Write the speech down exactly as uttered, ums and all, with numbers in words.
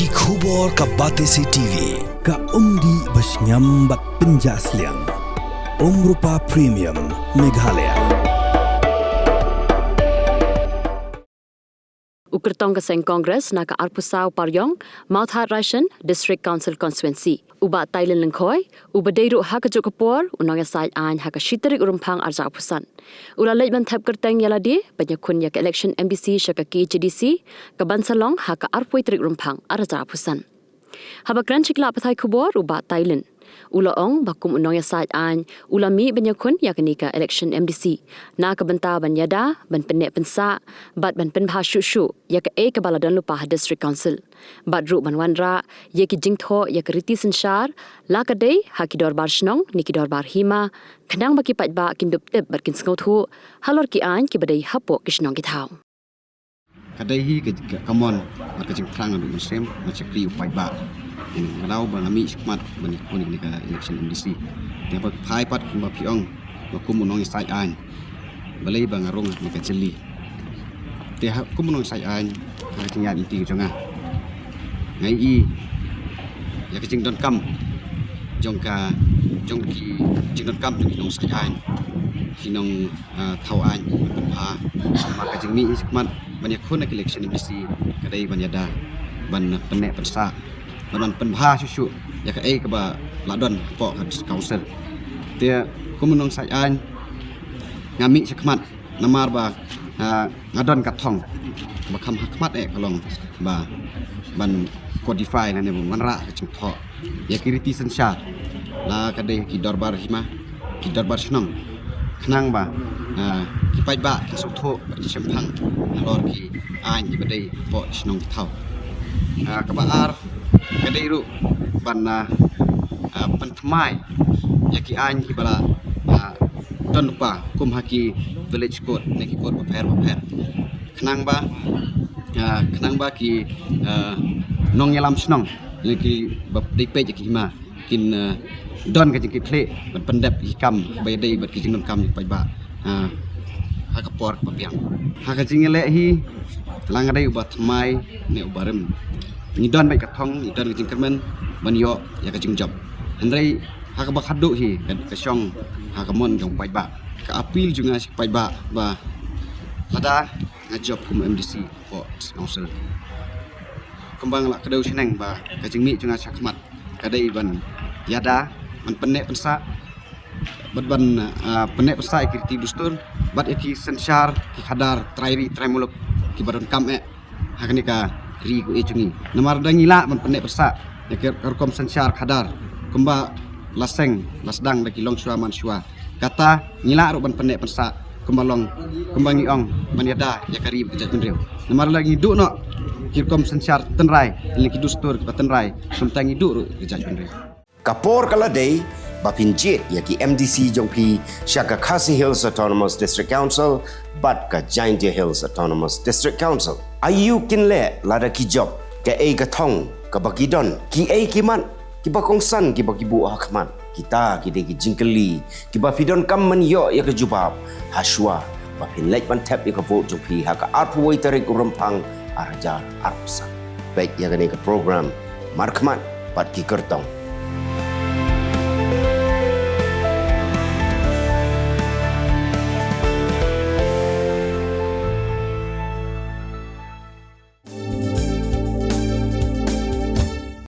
Ki khubor ka Batesi T V, ka umdih ba shngiam bad pynjah sliang. Umrupa Premium, Meghalaya. U kyrtong ka seng Congress na ka arphew saw Pariong, Mawthadraishan District Council Constituency, u Bah Tailin Lyngkhoi, uba dei ruh ha kajuh ka por u nongïasaid aiñ ha ka shi tarik u Rymphang arhajar arphew san, u la leit ban thep kyrteng ïa lade ban ïakhun ïa ka election M D C sha ka K H A D C, ka ban sa long ha ka arphew tarik u Rymphang arhajar arphew san. Haba kren sha ki lad pathai khubor u Bah Tailin, u la ong ba kum u nongïasaid aiñ u la mih ban ïakhun ïa kane ka election M D C na ka bynta ban ïada, ban pynneh pynsah bad ban pynbha shuh shuh ïa kaei kaba la don lypa ha District Council, bad ruh ban wanrah ïa ki jingthoh ïa ka riti synshar, la ka dei ha ki dorbar shnong ne ki dorbar hima, khnang ba ki paidbah kin dup tip bad kin sngewthuh halor ki aiñ kiba dei hapoh ki shnong ki thaw. Ka dei hi ka, ka, ka mon bad ka jingthrang haduh mynsiem, nga shakri u paidbah. Nga daw ba nga mih shakhmat ban ïakhun ïa kane ka election M D C. Te ba phai pat kumba phi ong, ba kum u nongïasaid aiñ, balei ba nga rung ha kane ka jylli. Te ha, kum u nongïasaid aiñ, ha ka jingïaid lynti ka jong nga, nga ïohi ïa ka jingdonkam jong ka, jong ki, jingdonkam jong ki nongïasaid aiñ, ki nong ah, thaw aiñ ban pynbha. Namar ka jingmih shakhmat ban ïakhun ha ka election M D C ka dei ban ïada, ban pynneh pynsah, ban, ban pynbha shuh shuh ïa kaei kaba la don hapoh ka District Council. Te kum u nongïasaid aiñ, nga mih shakhmat namar ba, ah, nga don ka thong ba kham ha khmat eh ka long ba ban codify lane ban wanrah ka jingthoh ïa ki riti synshar, la ka dei ki dorbar hima, ki dorbar shnong, khnang ba, ah, ki paidbah kin sngewthuh bad kin shemphang halor ki aiñ kiba dei hapoh ki shnong ki thaw. Ah, kaba ar ka dei ruh ban, ah, ah, pynthymmai ïa ki aiñ kiba la, ah, don lypa kum ha ki village court ne ki court bapher bapher, khnang ba, ah, khnang ba ki, ah, nongïalam shnong ne kiba dei peit ïa ki hima kin, ah, don ka jingkitkhlieh ban pyndep ïa ki kam ba ïadei bad ki jingdonkam ïa ki paidbah, ah, ha ka por kaba biang. Ha ka jingïaleh hi, la nga dei uba thymmai ne uba rim, ngi don beit ka thong, ngi don ka jingkyrmen ban ïoh ïa ka jingjop. Hynrei ha kaba khatduh hi ka, ka shong ha ka mon jong u paidbah. Ka appeal jong nga sha u paidbah ba lada nga jop kum M D C hapoh District Council, kumba nga la kdew shaneng ba ka jingmih jong nga shakhmat ka dei ban ïada, ban pynneh pynsah, bad ban, ah, pynneh pynsah ïa ki riti dustur bad ïa ki synshar ki khadar trai ri trai muluk kiba donkam eh ha kane ka ri kawei jong ngi. Namar lada ngi lah ban pynneh pynsah ïa ka rukom synshar khadar kumba la seng la sdang da ki longshuwa manshuwa, kata ngi lah ruh ban pynneh pynsah kumba long, kumba ngi ong, ban ïada ïa ka ri bad ka jaitbynriew. Namar lada ngi duh noh ki rukom synshar tynrai ne ki dustur kiba tynrai, kumta ngi duh ruh ïa ka jaitbynriew. Ka por ka la dei ba phin jied ïa ki M D C jong phi sha ka Khasi Hills Autonomous District Council bad ka Jaintia Hills Autonomous District Council. Aïu kin leh lada ki jop? Kaei ka thong kaba ki don? Kiei ki mat kiba kongsan kiba ki buh ha khmat? Kita ki dei ki jingkylli kiba phi donkam ban ïoh ïa ka jubab ha shuwa ba phin leit ban thep ïa ka vote jong phi ha ka arphew wei tarik u Rymphang arhajar arphew san. Peit ïa kane ka program markhmat bad ki kyrtong.